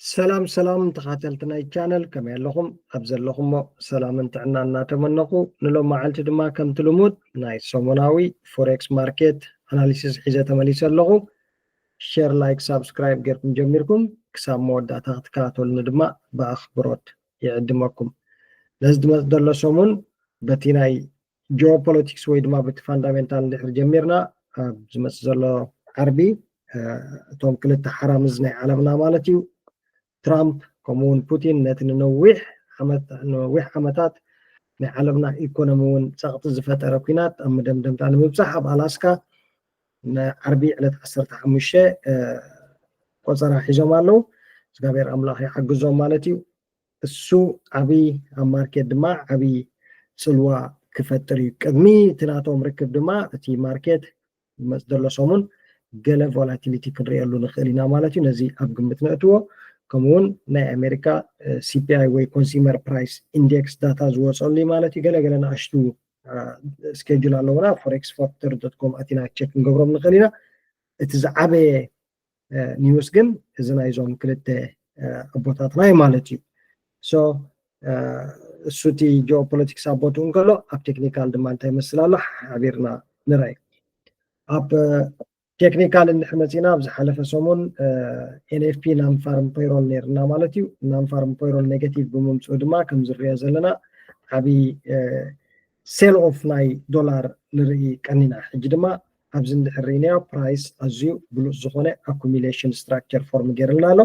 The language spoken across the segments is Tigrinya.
ሰላም ሰላም ተኻተልቲ ናይ ቻነል፣ ከመይ ኣለኹም? ኣብ ዘለኹሞ ሰላምን ጥዕና እናተመነኹ፣ ንሎም መዓልቲ ድማ ከምቲ ልሙድ ናይ ሰሞናዊ ፎሬክስ ማርኬት ኣናሊሲስ ሒዘ ተመሊሰ ኣለኹ። ሼር፣ ላይክ፣ ሳብስክራይብ ጌርኩም ጀሚርኩም ክሳብ መወዳእታ ክትከታተሉኒ ድማ ብኣኽብሮት ይዕድመኩም። ነዚ ዝመጽእ ዘሎ ሰሙን በቲ ናይ ጂኦፖለቲክስ ወይ ድማ በቲ ፋንዳሜንታል እንድሕር ጀሚርና፣ ኣብ ዝመጽእ ዘሎ ዓርቢ እቶም ክልተ ሓራምዝ ናይ ዓለምና ማለት እዩ፣ ትራምፕ ከምኡ እውን ፑቲን፣ ነቲ ንነዊሕ ዓመት- ንነዊሕ ዓመታት ናይ ዓለምና ኢኮኖሚ እውን ጸቕጢ ዝፈጠረ ኲናት ኣብ መደምደምታ ንምብጻሕ ኣብ ኣላስካ ንዓርቢ ዕለት ዓሰርተ ሓሙሽተ ቆጸራ ሒዞም ኣለዉ። እግዚኣብሔር ኣምላኽ ይሓግዞም ማለት እዩ። እሱ ዓብይ ኣብ ማርኬት ድማ ዓብይ ጽልዋ ክፈጥር እዩ። ቅድሚ እቲ ናቶም ርክብ ድማ እቲ ማርኬት ዝመጽእ ዘሎ ሰሙን ገለ ቮላቲሊቲ ክንርእየሉ ንኽእል ኢና ማለት እዩ። ነዚ ኣብ ግምት ነእትዎ። ከምኡውን ናይ ኣሜሪካ ሲፒኣይ ወይ ኮንሱመር ፕራይስ ኢንዴክስ ዳታ ዝወፀሉ እዩ ማለት እዩ። ገለገለ ንኣሽቱ ስኬጁል ኣለውና። ፎሬክስ ፋክተር ዶት ኮም ኣቲና ቸክ ክንገብሮም ንኽእል ኢና። እቲ ዝዓበየ ኒውስ ግን እዚ ናይዞም ክልተ ኣቦታትና እዩ ማለት እዩ። እሱ እቲ ጂኦፖለቲክስ ኣብ ቦትኡ እንከሎ፣ ኣብ ቴክኒካል ድማ እንታይ ይመስል ኣሎ ሓቢርና ንርኣይ። ኣብ ቴክኒካል እንድሕር መፂና፣ ኣብ ዝሓለፈ ሰሙን ኤንኤፍፒ ናን ፋርም ፔይሮል ነይርና ማለት እዩ። ናን ፋርም ፔይሮል ኔጋቲቭ ብምምፅኡ ድማ ከም ዝርዮ ዘለና ዓብዪ ሴል ኦፍ ናይ ዶላር ንርኢ ቀኒና። ሕጂ ድማ ኣብዚ እንድሕር ርኢናዮ፣ ፕራይስ ኣዝዩ ብሉፅ ዝኾነ ኣኩሚሌሽን ስትራክቸር ፎርም ገይርልና ኣሎ።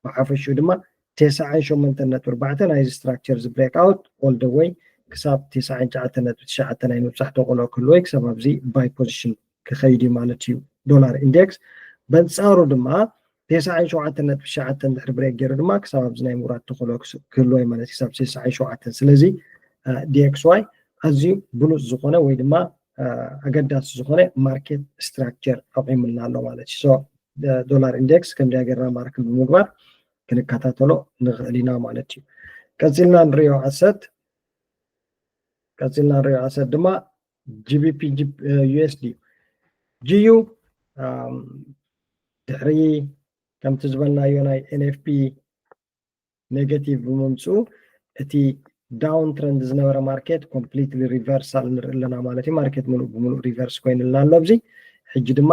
ብሓፈሽኡ ድማ ተስዓን ሸሞንተን ነጥቢ ኣርባዕተ ናይዚ ስትራክቸር እዚ ብሬክ ኣውት ኦል ደ ወይ ክሳብ ተስዓን ትሽዓተን ነጥቢ ትሽዓተ ናይ ምብፃሕ ተኽእሎ ክህልዎ እዩ። ክሳብ ኣብዚ ባይ ፖዚሽን ክኸይድ እዩ ማለት እዩ ዶላር ኢንዴክስ። በንፃሩ ድማ ተስዓን ሸውዓተን ነጥቢ ትሽዓተ እንድሕር ብሬክ ገይሩ ድማ ክሳብ ኣብዚ ናይ ምውራድ ተኽእሎ ክስ- ክህልዎ እዩ ማለት እዩ፣ ክሳብ ተስዓን ሸውዓተን። ስለዚ ዲኤክስዋይ ኣዝዩ ብሉፅ ዝኾነ ወይ ድማ ኣገዳሲ ዝኾነ ማርኬት ስትራክቸር ኣቑሙልና ኣሎ ማለት እዩ። ሶ ዶላር ኢንዴክስ ከምዚኣ ጌርና ማርክ ብምግባር ክንከታተሎ ንኽእል ኢና ማለት እዩ። ቀፂልና ንሪኦ ኣሰት ቀፂልና ንሪኦ ኣሰት ድማ ጂቢፒ ዩኤስዲ ጂዩ ድሕሪ ከምቲ ዝበልናዮ ናይ ኤንኤፍፒ ኔጋቲቭ ብምምፅኡ እቲ ዳውን ትረንድ ዝነበረ ማርኬት ኮምፕሊትሊ ሪቨርሳል ንርኢ ኣለና ማለት እዩ። ማርኬት ሙሉእ ብሙሉእ ሪቨርስ ኮይኑልና ኣሎ። ኣብዚ ሕጂ ድማ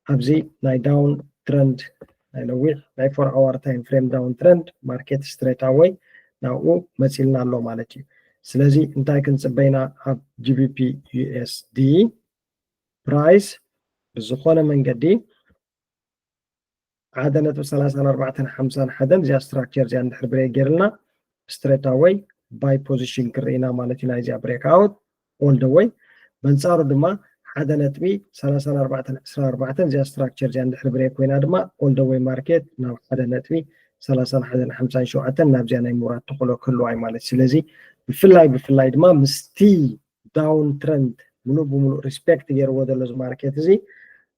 ኣብዚ ናይ ዳውን ትረንድ ናይ ነዊሕ ናይ ፎር ኣወር ታይም ፍሬም ዳውን ትረንድ ማርኬት ስትሬት ኣወይ ናብኡ መፂልና ኣሎ ማለት እዩ። ስለዚ እንታይ ክንፅበይና ኣብ ጂቢፒ ዩኤስዲ ፕራይስ ብዝኾነ መንገዲ ሓደ ነጥቢ ሰላሳን ኣርባዕተን ሓምሳን ሓደን እዚኣ ስትራክቸር እዚኣ እንድሕር ብሬክ ገይርልና ስትሬት ኣወይ ባይ ፖዚሽን ክርኢና ማለት እዩ። ናይዚኣ ብሬክ ኣውት ኦል ደ ወይ በንፃሩ ድማ ሓደ ነጥቢ ሰላሳን ኣርባዕተን ዕስራን ኣርባዕተን እዚኣ ስትራክቸር እዚኣ እንድሕር ብሬክ ኮይና ድማ ኦል ደ ወይ ማርኬት ናብ ሓደ ነጥቢ ሰላሳን ሓደን ሓምሳን ሸውዓተን ናብዚኣ ናይ ምውራድ ተኽእሎ ክህልዋ እዩ ማለት። ስለዚ ብፍላይ ብፍላይ ድማ ምስቲ ዳውን ትረንድ ሙሉእ ብሙሉእ ሪስፔክት ገይርዎ ዘሎ እዚ ማርኬት እዚ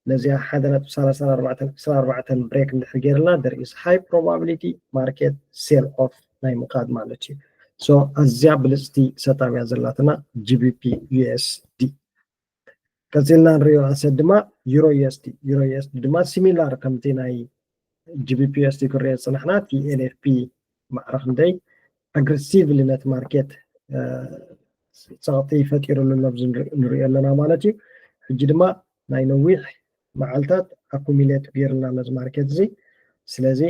ነዚኣ ሓደ ነጥቢ ሰላሳን ኣርባዕተን ዕስራን ኣርባዕተን ብሬክ እንድሕር ገይርና there is high probability ማርኬት ሴል ኦፍ ናይ ምኻድ ማለት እዩ። ሶ ኣዝያ ብልፅቲ ሰጣብ እያ ዘላትና ጂቢፒ ዩኤስዲ። ቀፂልና ንሪኦ ኣሰት ድማ ዩሮ ዩኤስዲ። ዩሮ ዩኤስዲ ድማ ሲሚላር ከምቲ ናይ ጂቢፒ ዩኤስዲ ክንሪኦ ዝፅናሕና እቲ ኤንኤፍፒ ማዕረ ክንደይ ኣግሬሲቭሊ ነቲ ማርኬት ፀቕጢ ፈጢሩሉ ኣሎ ኣብዚ ንሪኦ ኣለና ማለት እዩ። ሕጂ ድማ ናይ ነዊሕ መዓልታት ኣኩሚሌት ገይርና ነዚ ማርኬት እዚ። ስለዚ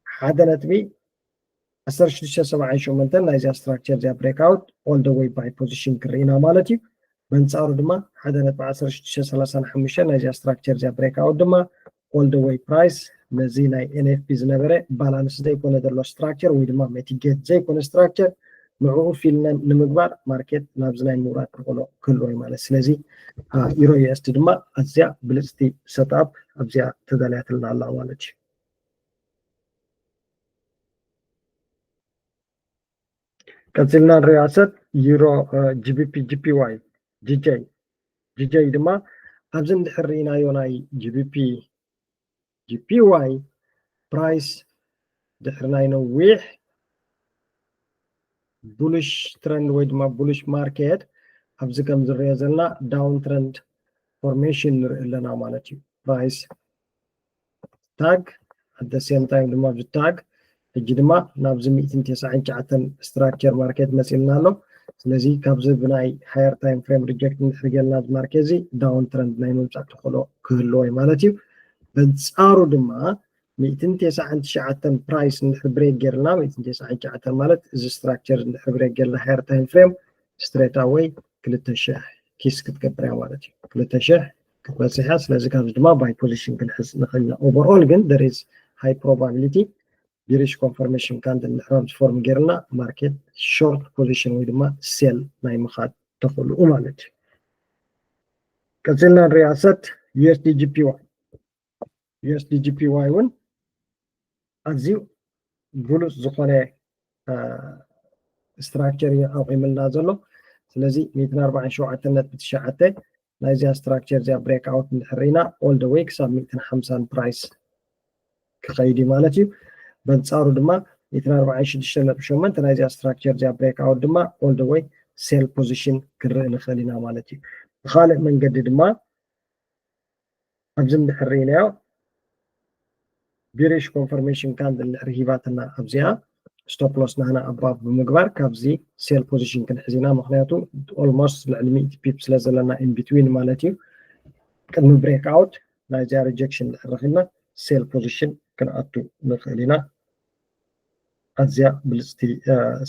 ሓደ ነጥቢ ዓሰርተ ሽዱሽተ ሰብዓን ሸሞንተን ናይዚኣ ስትራክቸር እዚኣ ብሬክ ኣውት ኦል ደ ወይ ባይ ፖዚሽን ክርኢና ማለት እዩ። በንፃሩ ድማ ሓደ ነጥቢ ዓሰርተ ሽዱሽተ ሰላሳን ሓሙሽተን ናይዚኣ ስትራክቸር እዚኣ ብሬክ ኣውት ድማ ኦል ደ ወይ ፕራይስ ነዚ ናይ ኤንኤፍፒ ዝነበረ ባላንስ ዘይኮነ ዘሎ ስትራክቸር ወይ ድማ ሚቲጌት ዘይኮነ ስትራክቸር ንዕኡ ፊል ንምግባር ማርኬት ናብዚ ናይ ምውራድ ተኽእሎ ክህልዎ እዩ ማለት። ስለዚ ዩሮ ዩኤስዲ ድማ ኣዝያ ብልፅቲ ሰትኣፕ ኣብዚኣ ተዳልያትልና ኣላ ማለት እዩ። ቀፂልና ንሪኦ ኣሰት ዩሮ ጂቢፒ ጂፒዋይ ጂጀይ ጂጀይ ድማ ኣብዚ እንድሕር ርኢናዮ ናይ ጂቢፒ ጂፒዋይ ፕራይስ ድሕሪ ናይ ነዊሕ ቡልሽ ትረንድ ወይ ድማ ቡልሽ ማርኬት ኣብዚ ከም ዝረኦ ዘለና ዳውን ትረንድ ፎርሜሽን ንርኢ ኣለና ማለት እዩ። ፕራይስ ታግ ኣት ሴም ታይም ድማ ኣብዚ ታግ ሕጂ ድማ ናብዚ ሚእትን ተስዓን ትሽዓተን structure market መፂልና ኣሎ። ስለዚ ካብዚ ብናይ higher time frame reject እንድሕር ገልና እዚ market እዚ down trend ናይ ምምፃእ ተኽእሎ ክህልዎ እዩ ማለት እዩ። በንፃሩ ድማ ሚእትን ተስዓን ትሽዓተን price እንድሕር break ገይርና፣ ሚእትን ተስዓን ትሽዓተን ማለት እዚ structure እንድሕር break ገይርና higher time frame straight away ክልተ ሽሕ kiss ክትገብር እያ ማለት እዩ። ክልተ ሽሕ ክትበፅሕ እያ። ስለዚ ካብዚ ድማ buy position ክንሕዝ ንኽእል ኢና። Overall ግን there is high probability bearish confirmation candle እንድሕር ኣብዚ form ገይርና market short position ወይ ድማ sell ናይ ምኻድ ተኽእልኡ ማለት እዩ። ቀፂልና ንሪኦ asset USDJPY። USDJPY እውን ኣዝዩ ግሉፅ ዝኾነ structure እዩ ኣቑምልና ዘሎ። ስለዚ ሚእትን ኣርባዓን ሸውዓተን ነጥቢ ትሽዓተ ናይዚኣ structure እዚኣ break out እንድሕር ርኢና all the way ክሳብ ሚእትን ሓምሳን price ክኸይድ እዩ ማለት እዩ። በንፃሩ ድማ ሚእትን ኣርባዓን ሽዱሽተን ነጥቢ ሸሞንተ ናይዚኣ structure እዚኣ break out ድማ all the way sell position ክንርኢ ንኽእል ኢና ማለት እዩ። ብኻልእ መንገዲ ድማ ኣብዚ እንድሕር ርኢናዮ bearish confirmation candle እንድሕር ሂባትና ኣብዚኣ stop loss ናህና above ብምግባር ካብዚ sell position ክንሕዝ ኢና። ምኽንያቱ almost ልዕሊ ሚእቲ pip ስለ ዘለና in between ማለት እዩ። ቅድሚ break out ናይዚኣ rejection እንድሕር ረኺብና sell position ክንኣቱ ንኽእል ኢና። ኣዝያ ብልፅቲ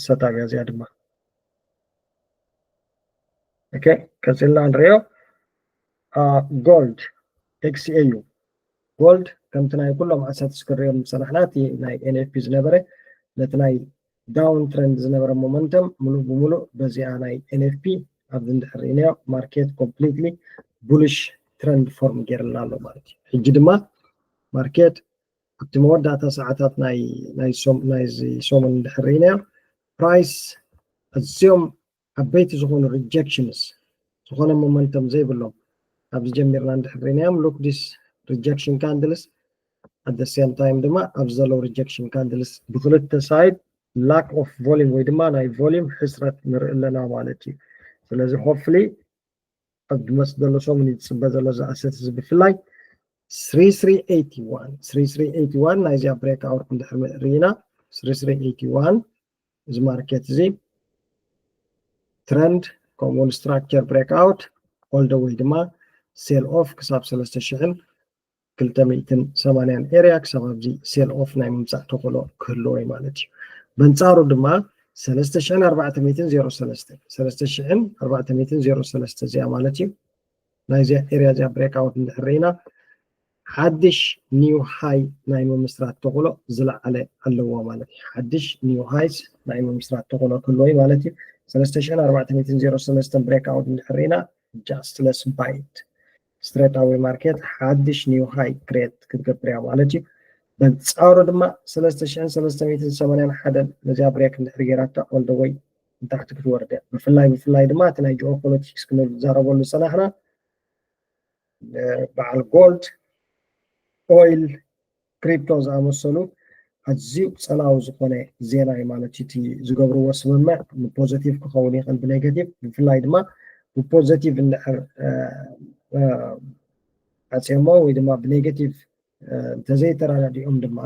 setup እያ እዚኣ ድማ። Okay፣ ቀፂልና ንሪኦ gold XAU። Gold ከምቲ ናይ ኩሎም assets ክንሪኦም ዝፀናሕና እቲ ናይ NFP ዝነበረ ነቲ ናይ down trend ዝነበረ momentum ሙሉእ ብሙሉእ በዚኣ ናይ NFP ኣብዚ እንድሕር ርኢናዮ market completely bullish trend form ገይርልና ኣሎ ማለት እዩ። ሕጂ ድማ market ኣብቲ መወዳእታ ሰዓታት ናይ ናይ ሶም ናይዚ ሰሙን እንድሕር ርኢናዮ price ኣዝዮም ዓበይቲ ዝኾኑ rejections ዝኾነ momentum ዘይብሎም ኣብዚ ጀሚርና እንድሕር ርኢናዮም look this rejection candles at the same time ድማ ኣብዚ ዘለዉ rejection candles ብክልተ side lack of volume ወይ ድማ ናይ volume ሕፅረት ንርኢ ኣለና ማለት እዩ። ስለዚ hopefully ኣብ ዝመፅእ ዘሎ ሰሙን እዩ ዝፅበ ዘሎ እዚ asset እዚ ብፍላይ three three eight one three three eight one ናይዚኣ break out እንድሕር ርኢና three three eight one እዚ market እዚ trend ከምኡውን structure break out all the way ድማ sell off ክሳብ ሰለስተ ሽሕን ክልተ ሚእትን ሰማንያን area ክሳብ ኣብዚ sell off ናይ ምምፃእ ተኽእሎ ክህልዎ እዩ ማለት እዩ። በንፃሩ ድማ ሰለስተ ሽሕን ኣርባዕተ ሚእትን ዜሮ ሰለስተ ሰለስተ ሽሕን ኣርባዕተ ሚእትን ዜሮ ሰለስተ እዚኣ ማለት እዩ። ናይዚኣ area እዚኣ break out እንድሕር ርኢና ሓድሽ new high ናይ ምምስራት ተኽእሎ ዝለዓለ ኣለዎ ማለት እዩ። ሓድሽ new highs ናይ ምምስራት ተኽእሎ ክህልዎ እዩ ማለት እዩ። ሰለስተ ሽሕን ኣርባዕተ ሚእትን ዜሮ ሰለስተ break out እንድሕር ርኢና just let's buy it። Straight away market ሓድሽ new high create ክትገብር እያ ማለት እዩ። በንፃሩ ድማ ሰለስተ ሽሕን ሰለስተ ሚእትን ሰማንያን ሓደን ነዚኣ break እንድሕር ገይራታ all the way ንታሕቲ ክትወርድ እያ። ብፍላይ ብፍላይ ድማ እቲ ናይ geopolitics ክንዛረበሉ ዝፀናሕና በዓል gold፣ oil፣ crypto ዝኣመሰሉ ኣዝዩ ፀላዊ ዝኾነ ዜና እዩ ማለት እዩ። እቲ ዝገብርዎ ስምምዕ ብ positive ክኸውን ይኽእል ብ negative። ብፍላይ ድማ ብ positive እንድሕር ዓፅዮሞ ወይ ድማ ብ negative እንተዘይተረዳዲኦም ድማ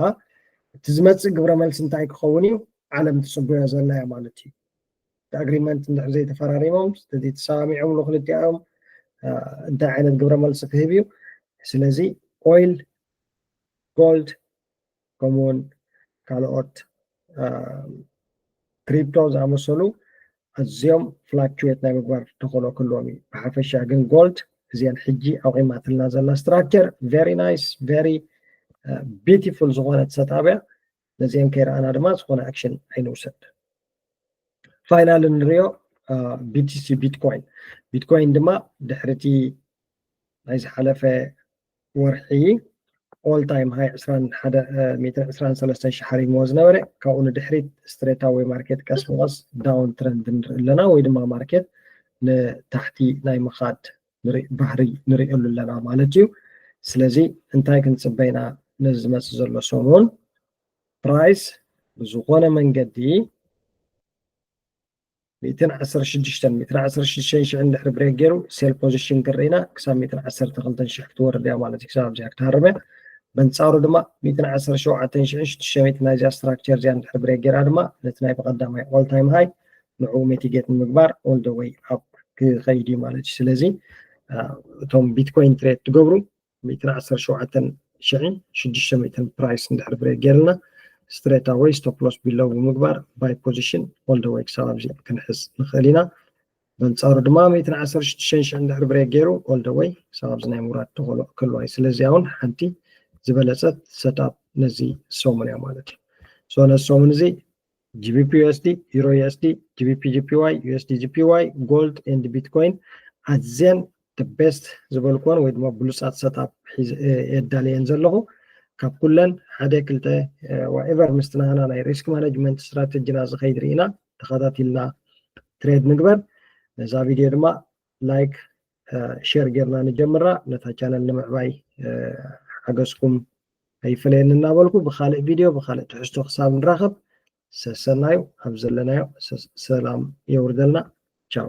እቲ ዝመፅእ ግብረ መልሲ እንታይ ክኸውን እዩ? ዓለም ትፅበዮ ዘላ እያ ማለት እዩ። እቲ agreement እንድሕር ዘይተፈራሪሞም፣ ስለዚ ተሰማሚዖምሉ ክልቲኦም እንታይ ዓይነት ግብረ መልሲ ክህብ እዩ? ስለዚ oil፣ gold ከምኡውን ካልኦት crypto ዝኣመሰሉ ኣዝዮም fluctuate ናይ ምግባር ተኽእሎ ክህልዎም እዩ። ብሓፈሻ ግን gold እዚኣን ሕጂ ኣቑማትልና ዘላ structure very nice very beautiful ዝኾነት setup እያ። ነዚአን ከይረኣና ድማ ዝኾነ action ኣይንውሰድ። Final እንሪኦ BTC Bitcoin። Bitcoin ድማ ድሕሪ እቲ ናይ ዝሓለፈ ወርሒ all time high ዕስራን ሓደን ሚእትን ዕስራን ሰለስተን ሺሕ ሓሪግዎ ዝነበረ ካብኡ ንድሕሪት straight away market ቀስ ብቐስ down trend ንርኢ ኣለና ወይ ድማ market ንታሕቲ ናይ ምኻድ ባህሪ ንርእየሉ ኣለና ማለት እዩ። ስለዚ እንታይ ክንፅበ ኢና ነዚ ዝመፅእ ዘሎ ሰሙን? Price ብዝኾነ መንገዲ ሚእትን ዓሰርተ ሽዱሽተን ሚእትን ዓሰርተ ሽዱሽተን ሽሕ እንድሕር break ገይሩ sell position ክንርኢ ኢና ክሳብ ሚእትን ዓሰርተ ክልተን ሽሕ ክትወርድ እያ ማለት እዩ። ክሳብ ኣብዚኣ ክትሃርም እያ። በንጻሩ ድማ ሚእትን ዓሰርተ ሸውዓተን ሽሕን ሽዱሽተ ሚእትን ናይዚኣ structure እዚኣ እንድሕር break ገይራ ድማ ነቲ ናይ ብቐዳማይ all time high ንዕኡ mitigate ንምግባር all the way up ክኸይድ እዩ ማለት እዩ። ስለዚ እቶም Bitcoin trade ትገብሩ ሚእትን ዓሰርተ ሸውዓተን ሽሕን ሽዱሽተ ሚእትን price እንድሕር break ገይርና straight away stop loss below ብምግባር buy position all the way ክሳብ ኣብዚ ክንሕዝ ንኽእል ኢና። በንጻሩ ድማ ሚእትን ዓሰርተ ሽዱሽተ ሽሕ እንድሕር break ገይሩ all the way ክሳብ ኣብዚ ናይ ምውራድ ተኸእሎ ክህልዋ እዩ። ስለዚ እውን ሓንቲ ዝበለጸት setup ነዚ ሰሙን እያ ማለት እዩ። So ነዚ ሰሙን እዚ GBP USD፣ Euro USD፣ GBP JPY፣ USD JPY፣ gold and Bitcoin ኣዝየን the best ዝበልኩወን ወይ ድማ ብሉጻት setup የዳልየን ዘለኹ። ካብ ኩለን ሓደ ክልተ whatever ምስቲ ናህና ናይ risk management strategy ና ዝኸይድ ርኢና ተኸታቲልና trade ንግበር። ነዛ ቪድዮ ድማ like share ጌርና ንጀምራ። ነታ channel ንምዕባይ ሓገዝኩም ኣይፈለየኒ እናበልኩ ብኻልእ ቪድዮ ብኻልእ ትሕዝቶ ክሳብ ንራኸብ ሰሰናዩ ኣብ ዘለናዮ ሰላም የውርደልና። ቻው።